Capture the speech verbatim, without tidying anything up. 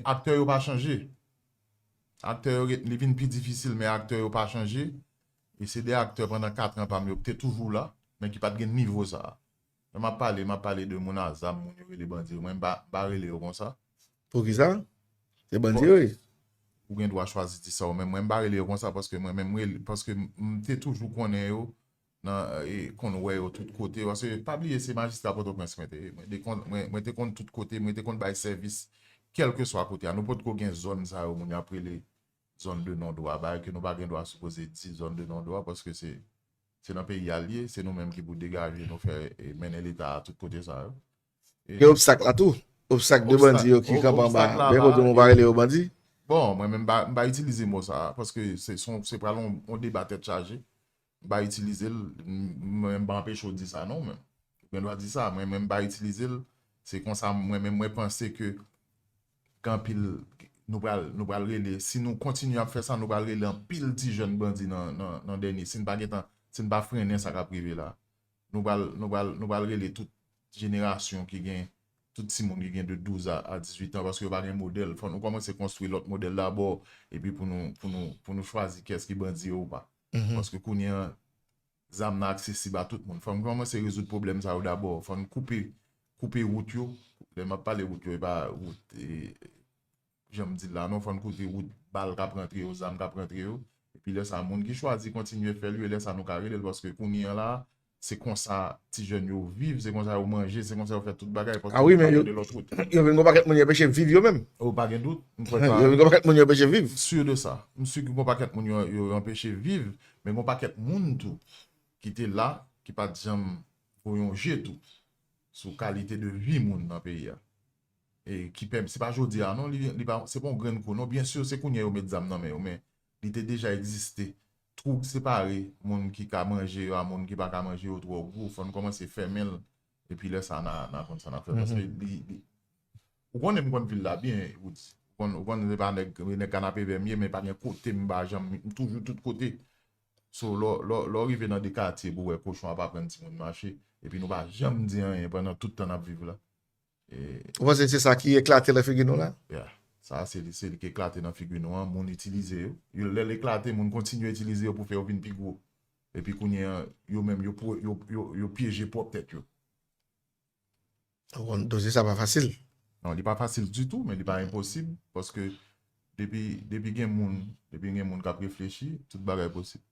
aktè yo pa chanje. Aktè yo ret, li vin pi difisil, men aktè yo pa chanje. E se de aktè pandan kat an pa m yo ki te toujou la, men ki pa t gen nivo sa a. Lè m ap pale, m ap pale de moun a zam, moun yo rele bandi yo. Mwen, m pa, m pa rele yo konsa. Poukisa? Se bandi yo ye. Ou gen dwa chwazi di sa ou menm. Mwen, m pa rele yo konsa paske mwen menm, rele, paske m te toujou konnen yo nan e, konn wè yo tout kote. Paske pa bliye se majistra Pòtoprens mwen te ye. Mwen te konn, mwen, mwen te konn tout kote, mwen te konn bay sèvis kèlkeswa kote a. Nou potko gen zòn sa yo moun y ap rele zòn de non dwa, bagay ke nou pa gen dwa sipoze di zòn de non dwa paske se se nan peyi a l ye, se nou menm ki pou degaje nou fè e, mennen leta a tout kote sa yo. Gen obstak la tou. Obstak de bandi yo ki kanpe anba. Men kote nou pa rele yo bandi. Bon, mwen menm m pa itilize mo sa a paske se se pral yon deba tèt chaje. M pa itilize l, mwen m pa anpeche w di sa non men. Ou gen dwa di sa, mwen menm m pa itilize l. Se konsa mwen menm mwen panse ke gen anpil nou pral nou pral rele, si nou kontinye ap fè sa, nou pral rele anpil ti jèn bandi nan nan nan dènye, si n pa gentan, si n pa frennen sa k ap rive la. Nou pral nou pral nou pral rele tout jenerasyon ki gen tout timoun ki gen de douz a a dizuit an paske yo pa gen modèl. Fò nou kòmanse konstwi lòt modèl dabò epi pou nou pou nou pou nou chwazi kiyès ki bandi yo ou pa. Paske kounye an zam nan aksesib a tout moun. Fò n kòmanse rezoud pwoblèm sa yo dabò. Fò n koupe koupe wout yo. Lè m ap pale wout yo, e pa wout e, jan m di l la non, fò n koupe wout bal k ap rantre yo, zam k ap rantre yo. Epi lè sa moun ki chwazi kontinye fè l yo, e lè sa nou ka rele l paske kounye an la se konsa ti jèn yo viv, se konsa yo manje, se konsa yo fè tout bagay. Ah wi, men yo, yo vin gon pakèt moun yo anpeche viv yo menm. Ou pa gen dout, m kwè sa. Yo vin gon pakèt moun yo anpeche viv. M si de sa. M si ke gon pakèt moun yo, yo anpeche viv, men gon pakèt moun tou ki te la, ki pa t janm voye yon je tou sou kalite de vi moun nan peyi a. E ki pèm, se pa jodi a non, li, li pa, se pa yon grenn kou non. Byen si se kounye a yo met zam nan men yo, men li te deja egziste. Twou k separe moun ki ka manje yo a moun ki pa ka manje yo twò gwo. Fò n kòmanse fèmen l, epi lè sa n a n a konn sa n ap fè. Paske li, li, ou konnen m konn vil la byen, Woods. Ou konn, ou konn se pa nèg, nèg Kanapevè m ye, men pa gen kote m pa janm, m toujou tout kote. So, lè w, lè w, lè w rive nan de katye pou w wè kochon ap aprann timoun mache, epi nou pa janm di anyen pandan tout tan n ap viv la. Ou panse se sa ki eklate nan figi nou la? Yeah. Sa se li, se li ki eklate nan figi nou an, moun itilize yo. Yo lè l eklate, moun kontinye itilize yo pou fè yo vin pi gwo. Epi kounye an, yo menm yo, yo, yo, yo pyeje pwòp tèt yo. Ou konn dosye sa pa fasil. Non, li pa fasil ditou, men li pa enposib, paske depi, depi gen moun, depi gen moun k ap reflechi, tout bagay posib.